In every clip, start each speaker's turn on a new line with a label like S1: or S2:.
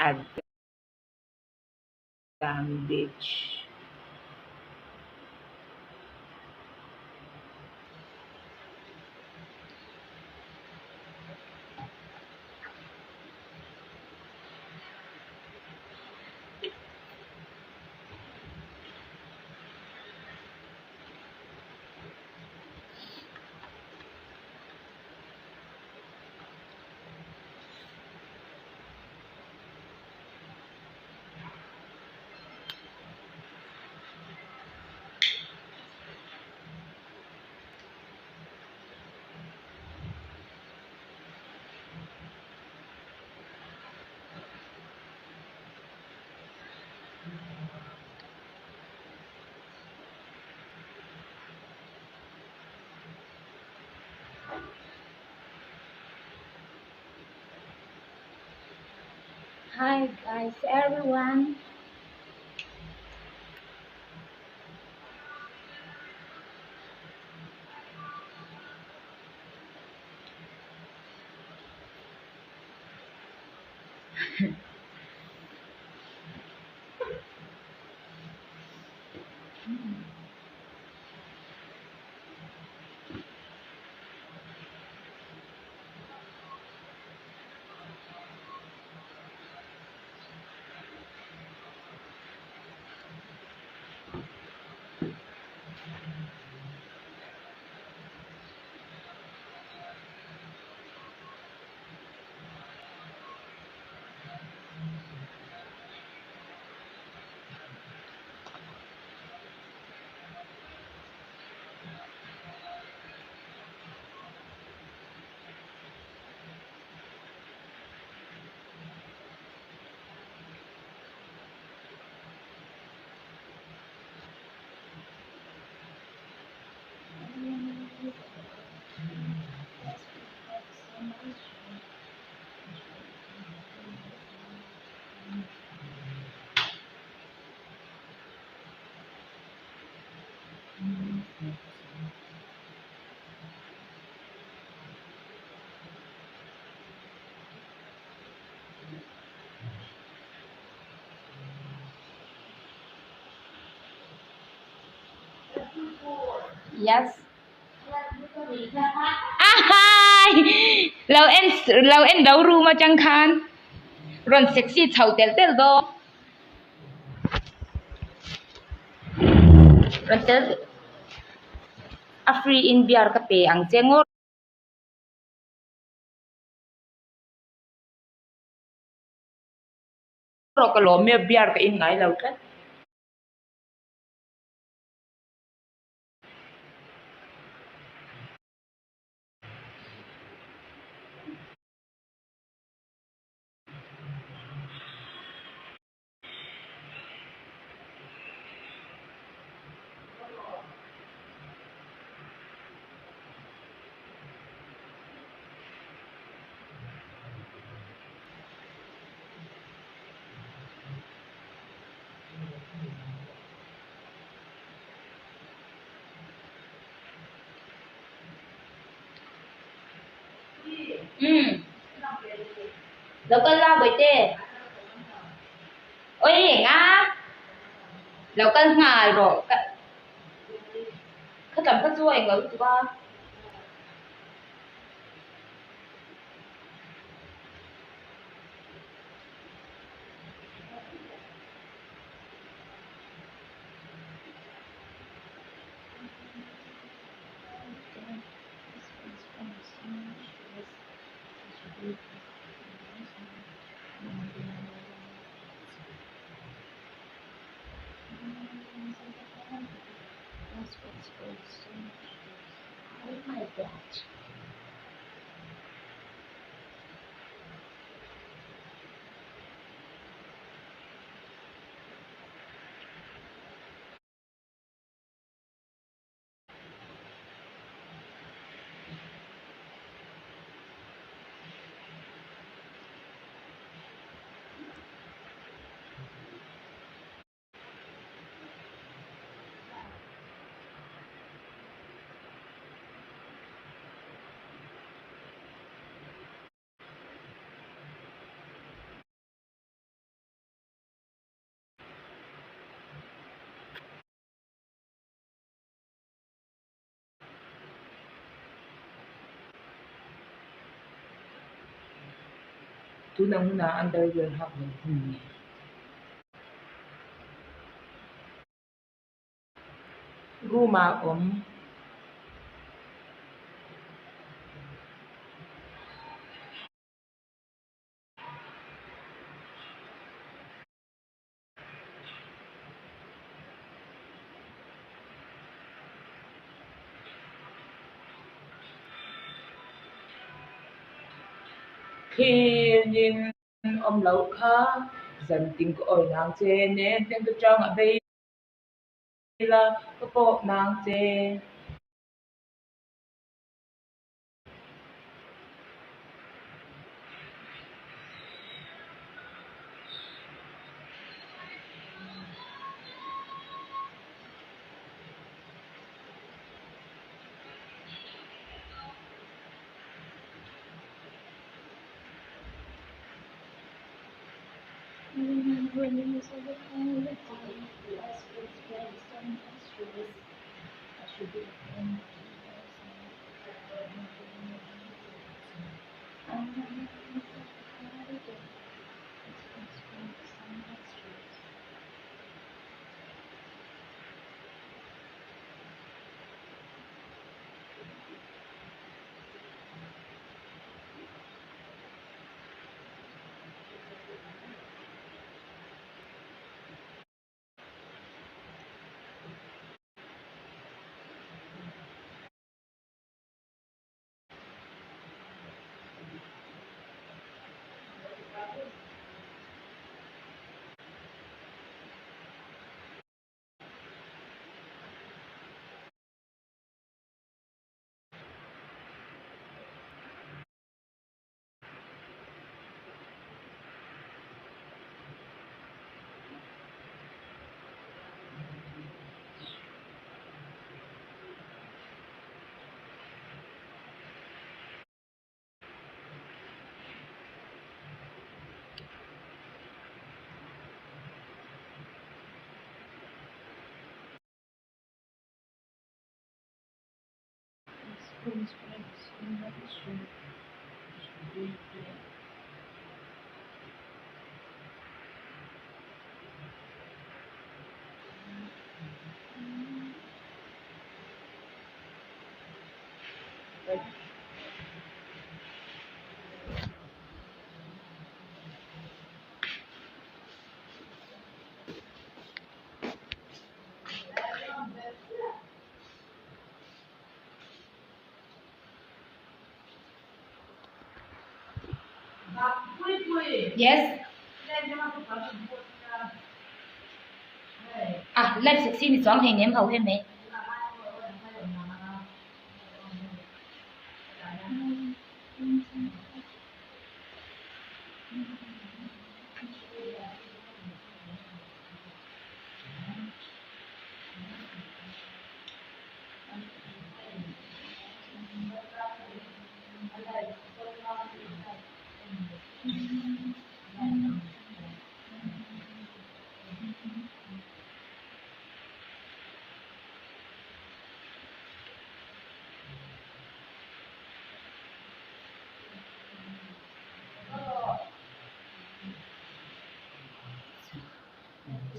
S1: Adam Beach.
S2: Hi guys, everyone. Yes. Ahai! Lo en lo en do room atang khan rawn sexy chho telh telh dawn. Rawn tel a free in beer ka pe ang che ngawt. Rawh ka lawm e beer ka in ngai lo tlat. Umm lo kal la bawihte oi eng a lo kal nghal rawh ka khatlam kha chu a englo lutuk a.
S1: Tun ang hunah underwear hak lo hun ni. Room ah a awm. Thlir in awm loh kha zan tin ka awi nang che nen ten ka chang a bei la ka pawh nang che. Yes. Ah, live sexy ni chuang hei nem ho he mai.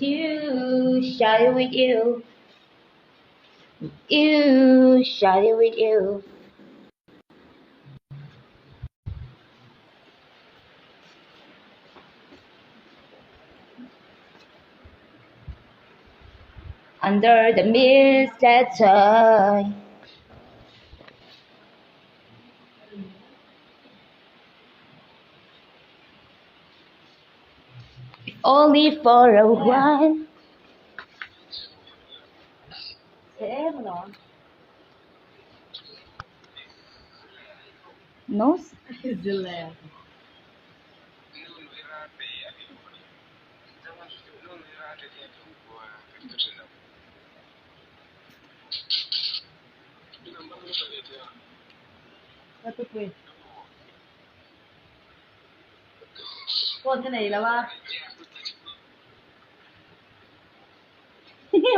S1: You shot it with you. You shot it with you. Under the mistletoe. If only for a while. No?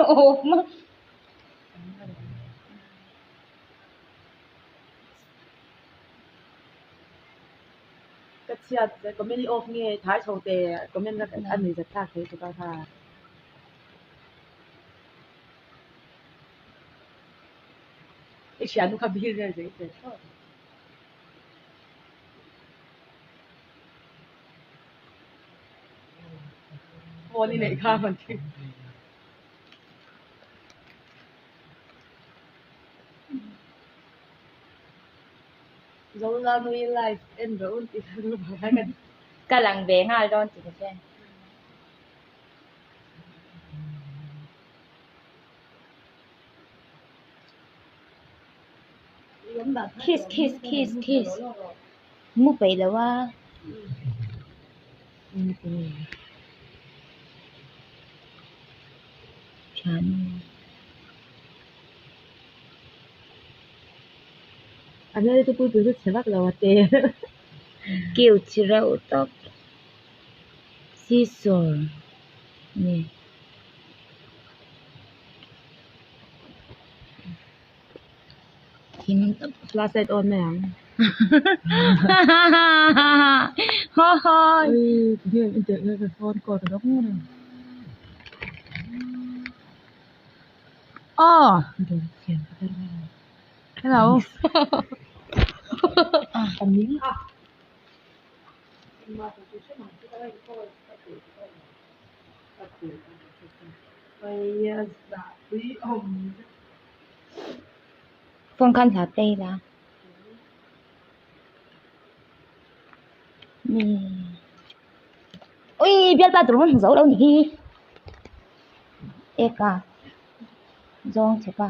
S1: Off ma. Chhiat comment i off nge thai chho te comment a nei zat thlak thei tuk a kha. I thiannu kha bill vel zei tel thlawt. Phone i neih kha man thi. Zolanui live en rawh un tih kha ru bawk a kan.
S2: Ka lang ve nghal dawn tih ka hria. Kiss kiss kiss kiss mu peih lo a.
S1: A hmel chu pui pui chu chhe vak lo a te.
S2: Cute reuh tawp scissor ni. Thing
S1: Flashlight on mai ang.
S2: Haw haw.
S1: Phone call ka dawng reng. Aw. Hello.
S2: Phone khan hla play la. Ui bialpa tur hmun zo lo ni hi. Eka zawng che pa.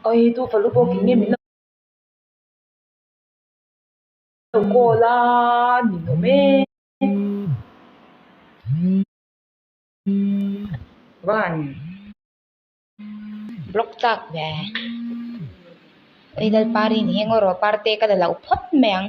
S1: Oi tu falu pawh ki nge min lo call a ninawm e.
S2: Van block tak ve. Oi Lalpari ni heng erawh parte ka la loh phawt mai ang.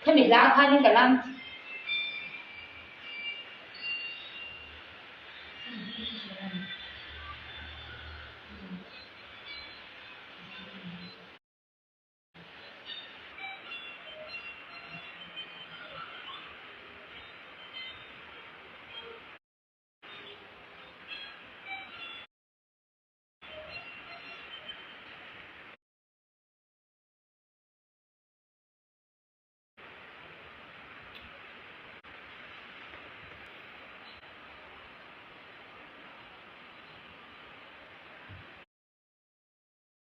S2: Khami hla khanin ka lam.